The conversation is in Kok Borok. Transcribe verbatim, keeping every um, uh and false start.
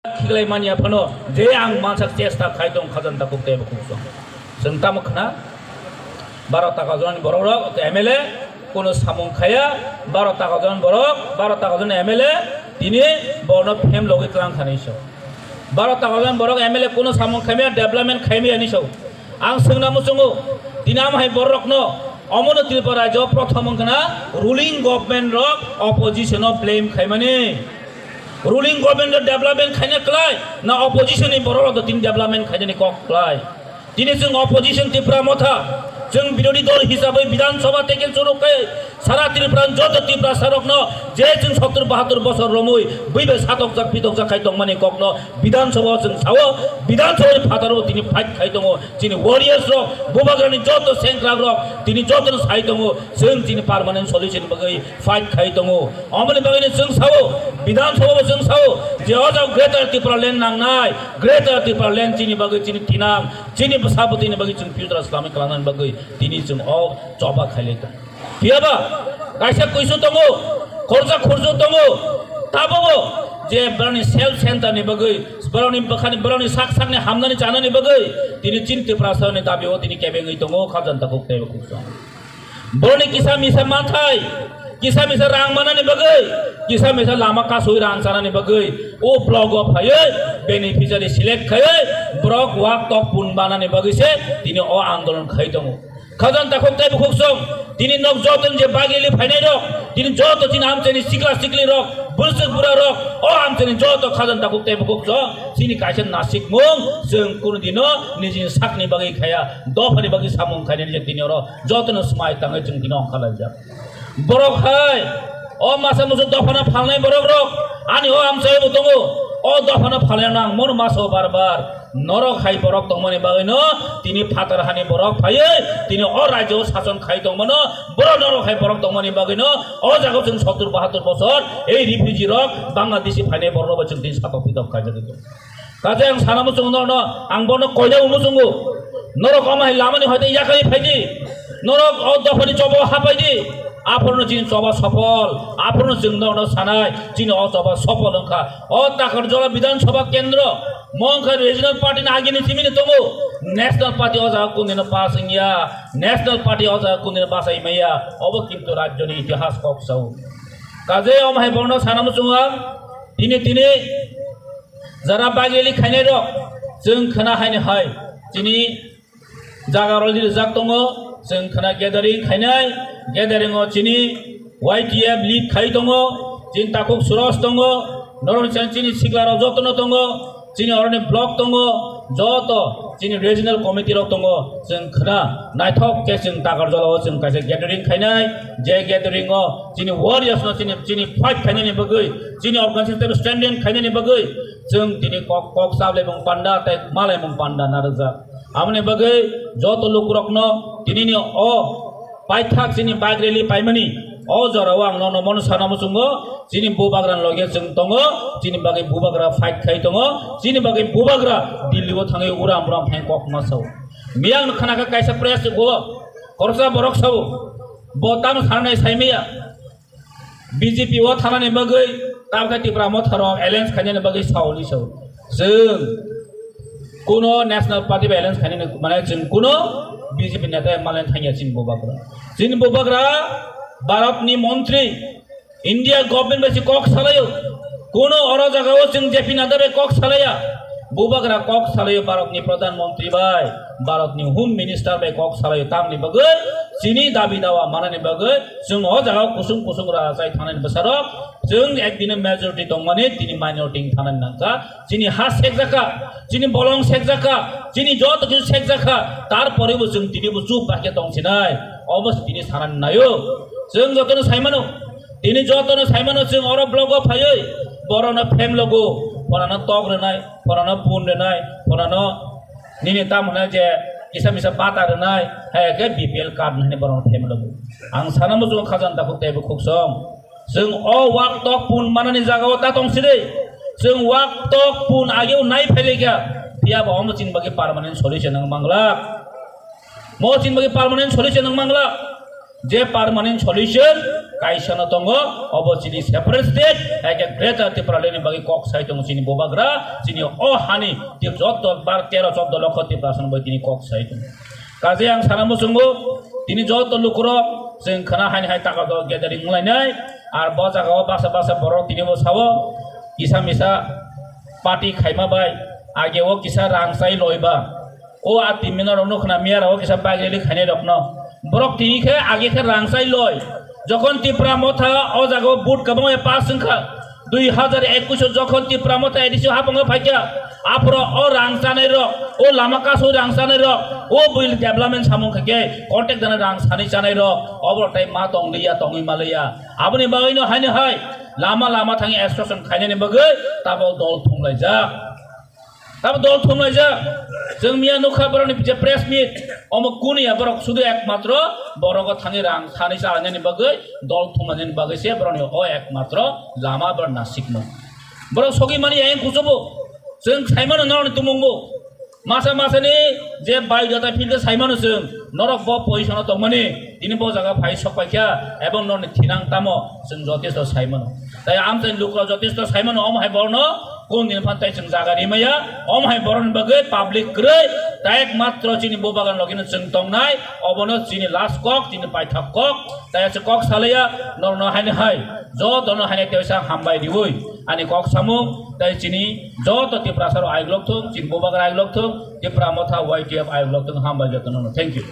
Khiklai manya phano je ang mansak chesta khai tong khajanta kuk tei bukhuk song. Chwng tamo khna baro taka joni borok rok M L A kuno samung khaya, baro taka jon borok, baro taka jon M L A tini borno phem logwi tlang khani so. Baro taka jon borok M L A kuno samung khaimya, development khaimya ni so. Ang swngna muchungo, tini am hai borokno omono Tripura rajyo prothom wngkha na ruling government rok opposition o blame khaimani. Ruling government rok development khaina klai na opposition ni borok rok tini development khainani kok klai. Tini chwng opposition Tipra Motha, chwng birodhi dol hisabai Bidhan Sabha teke churuk kai sara Tripura joto Tiprasa rokno je chwng sottor bahattor bosor romwi buibai satokjak pitokjak khai tongmani kokno Bidhan Sabha o chwng sao, Bidhan Sabha ni phataro tini fight khai tongo. Chini warriors rok, bubagrani joto sengkrak rok tini jotono sai tongo, chwng chini permanent solution bagwi fight khai tongo. Omoni bagwi chwng sao, Bidhan Sabha bo chwng sao, je o jagao Greater Tipraland nangnai, Greater Tipraland chini bagwi chini thinang, chini bwsa bwtwini bagwi chwng future o swlamwi kwlangnani bagwi tini chwng o choba khailai tongo. Phiyaba kaisa kuisu tongo, khorsa khorju tongo, tabobo je borokni self center ni bagwi, borokni bwkhani, borokni sak sakni hamnani chanani bagwi tini chini Tiprasani dabi o tini kebengwi tongo, khajanta kuk teibo kuk song. Borokni kisa misa manthai, kisa misa rang manani bagwi, kisa misa lama kasui rang chanani bagwi o block o phaiwi beneficiary select khaiwi borok wak tok pun banani bagwi se tini o andolon khai tongo. Khajanta kuk tei bukhuk song, tini nok joton je bagili phainai rok, tini joto chini amchaini sikla sikli rok, bwswk bura rok, o amchaini joto khajanta kuk tei bukhuk song, chini kaisa nasikmung, chwng kunu dino nijini sakni bagwi khaya, dophani bagwi samung khainani je tini oro jotono swmai tangwi chwng tini ongkhalaijak. Borok hai, o masa musu dophano phalnai borok rok, ani o amchai bo tongo, o dophano phalnai nang mono maso bar bar. Norok hai borok tongmani bagwino tini phatar hani borok phaiwi tini o rajyo o sason khai tongmano, borok norok hai borok tongmani bagwino o jaga chwng sottur bahattor bosor ei refugee rok Bangladeshi phainai borok rok chwng tini satok pitok khaijagwi tongo. Kaje ang sana muchungo norokno, ang bono koina muchungo, norok omo hai lamani hoite yakarwi phaidi, norok o dophani chobo hapaidi, aphorono chini choba sopol, aphorono chwng norokno sanai, chini o choba sopol wngkha. O Takarjala Bidhan Sabha Kendro, mo wngkha regional party ni agini simi ni tongo, national party o jaga kundino pass wngya, national party o jaga kundino bachai maya, obo kintu rajyoni itihas kok sao. Kaje omo hai bono sana muchungo ang, tini tini jara bageli khainai rok, chwng khna haini hai, chini jaga rok rijak tongo, chwng khna gathering khainai, gathering o chini Y T F lead khai tongo, chini takhuk Suros tongo, norok chini sikla rok jotono tongo, chini oroni block tongo, joto chini regional committee rok tongo, chwng khna naithok khe chwng Takarjala o chwng kaisa gathering khainai, je gathering o chini warriors no chini, chini fight khainani bagwi, chini organization tei strengthen khainani bagwi chwng tini kok, kok chablai mung panda tei malai mung panda narwkjak. Aboni bagwi joto lukurokno tinini o paithak chini bike rally paimani o jorao ang nono mono sana muchungo, chini bubagra loge chwng tongo, chini bagwi bubagra fight khai tongo, chini bagwi bubagra Delhi o thangwi uram uram hai kok ma sao. Miyang no khana kha kaisa press o koroksa borok sao, bo tamo sanai saimaya. B J P o thanani bagwi tabukhe Tipra Motha rok alliance khainani bagwi saoni sao. Chwng kuno national party bai alliance khainani mane chwng kuno B J P neta malen thangya chini bubagra. Chini bubagra Bharat ni montri, India government bai se kok salaio. Kuno oro jaga o chwng J P Nadda bai kok salaya. Bubagra kok salaio Bharat ni Pradhan Mantri bai, Bharat ni Home Minister bai kok salaio tamni bagwi chini dabi dawa manani bagwi chwng o jaga o kusung kusung rachai thangnani bwsarok chwng ekdine majority tongmani tini minority thangnani nangkha. Chini ha sekjakha, chini bolong sekjakha, chini joto kisu sekjakha, tarpore bo chwng tini bo chup bakhe tongsinai, obo se tini sanani naio. Chwng jotono saimano, tini jotono saimano chwng oro blogo phaiwi borokno phemlogo, phorano tok rwnai, phorano bun rwnai, phorano nini tam hwnai je kisa misa bata rwnai, hai khe B P L card hwnwi borokno phemlogo. Ang sana muchungo khajana takhuk teibo khuksong. Chwng o wak tok pun manani jagao ta tong sidi. Chwng wak tok pun ageo nai phailaikha, phiyaba omo chini bagwi permanent solution wng manglak. Mo chini bagwi permanent solution wng manglak. Je permanent solution kaisa no tongo, obo chini separate state, eke Greater Tipraland ni bagwi kok sai tongo chini bubagra, chini o hani tip jotto bar tero choddo lokho Tiprasa no bai tini kok sai tongo. Kaje ang sana muchungo, tini jotto lukurok chwng khana haini hai taka do gathering wnglainai, ar bo jaga o basa basa borok tini bo sao, kisa misa party khaima bai, age o kisa rang sai loiba, o a timino rok nukna miya rok kisa bike rally khainai rokno. Borok tini khe age khe rang sai loi. Jokhon Tipra Motha o jaga o vote kwbangma pass wngkha. Dui hazar ekwis o jokhon Tipra Motha A D C o hapang o phaikha. Aphro o rang chanai rok, o lama kasu rang chanai rok, o buil development samung khe contact dana rang sani chanai rok. Obo tai ma tong liya, tongwi ma liya. Aboni bagwi no haino hai lama lama thangi extortion khainani bagwi tabo dol thumlaijak. Tamo dol thumlaijak. Chwng miya nukha borokni je press meet, omo kuniya borok sudu ekmatro borogo thangwi rang thani chalainani bagwi, dol thumlainani bagwi se borokni o ekmatro lama borok nasikmung. Borok sogwi mani yang kuchubu. Chwng saimano norokni tumungbo. Masa masani je biodata philkhe saimano chwng, norok bo position o tongmani, tini bo jaga phai sok paikha, ebong norokni thinang tamo chwng jotesto saimano. Tai amchaini lukurok jotesto saimano, omo hai borokno Kung din phan tai chwng jaga rimaya, om hai borokni bagwi public kwrwi, tai ekmatro chini bubagan logino chwng tongnai, obono chini last kok, chini paithak kok, tai aswk kok salaya, norokno haini hai, jotono haini teisa hambai riwi, ani kok samung, tai chini joto Tiprasa rok aiglok thung, chini bubagra aiglok thung, Tipra Motha Y T F aiglok thung, hambai jotono, thank you.